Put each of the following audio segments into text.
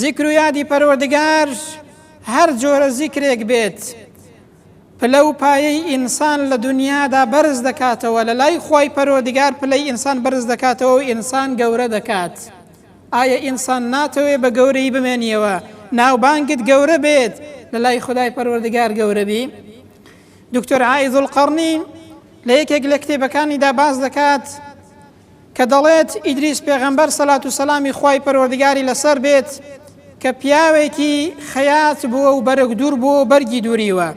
زیکر و یادی پەروەردگار هەر جۆرە زیکرێک بێت پلە و پایەی ئینسان لە دنیادا بەرز دەکاتەوە لە لای خوای پەروەردگار پلەی ئینسان بەرز دەکاتەوە و ئینسان گەورە دەکات ئایا ئینسان ناتەوێ بە گەورەی بمێنیەوە ناوبانگت گەورە بێت لە لای خودای پەروەردگار گەورە بی دکتۆر عائیذ القەرنی لە یەکێک لە کتێبەکانیدا باس دەکات کە دەڵێت ئیدریس پێغەمبەر سەلات و سەلامی خوای پەروەردگاری لەسەر بێت کە پیاوێکی خەیات بووە و بەرگ دوور بووە و بەرگی دووریوە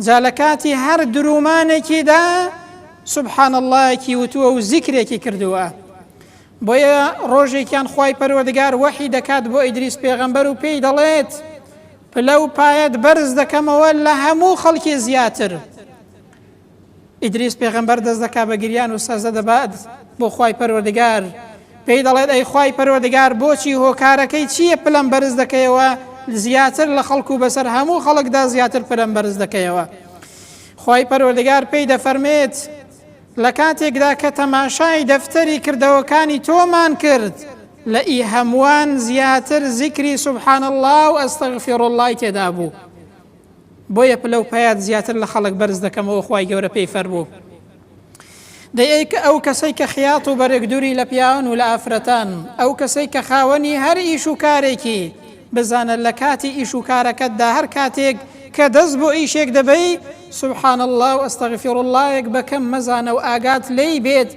جا لە کاتی هەر درومانێکیدا سبحان اللەیەکی وتووە و زیکرێکی کردووە بۆیە ڕۆژێکیان خوای پەروەردگار وەحی دەکات بۆ ئیدریس پێغەمبەر و پێی دەڵێت پلە و پایەت بەرز دەکەمەوە لە هەموو خەڵکی زیاتر ئیدریس پێغەمبەر دەست دەکا بە گریان و سەجدە دەبات بۆ خوای پەروەردگار پێی دەڵێت ئەی خوای پەروەردگار بۆچی هۆکارەکەی چییە پلەم بەرز دەکەیەوە زیاتر لە خەڵک و بەسەر هەموو خەڵکدا زیاتر پلەم بەرز دەکەیەوە خوای پەروەردگار پێی دەفەرمێت لە کاتێکدا کە تەماشای دەفتەری کردەوەکانی تۆمان کرد لە ئی هەمووان زیاتر زیکری سبحان الله و استغفر اللەی تێدا بوو بۆیە پلە و پایەت زیاتر لە خەڵک بەرز دەکەمەوە خوای گەورە پێی فەرموو دەی ئەی ئەو کەسەی کە خیات و بەرگ دووری لە پیاوان و لە ئافرەتان ئەو کەسەی کە خاوەنی هەر ئیش و کارێکی بزانە لە کاتی ئیش و کارەکەتدا هەر کاتێک کە دەست بۆ ئیشێک دەبەی سبحان الله و استغفر اللە یەک بەکەم مەزانە و ئاگات لێی بێت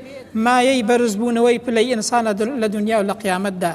مایەی بەرزبوونەوەی پلەی ئینسانە لە دنیا و لە قیامەتدا.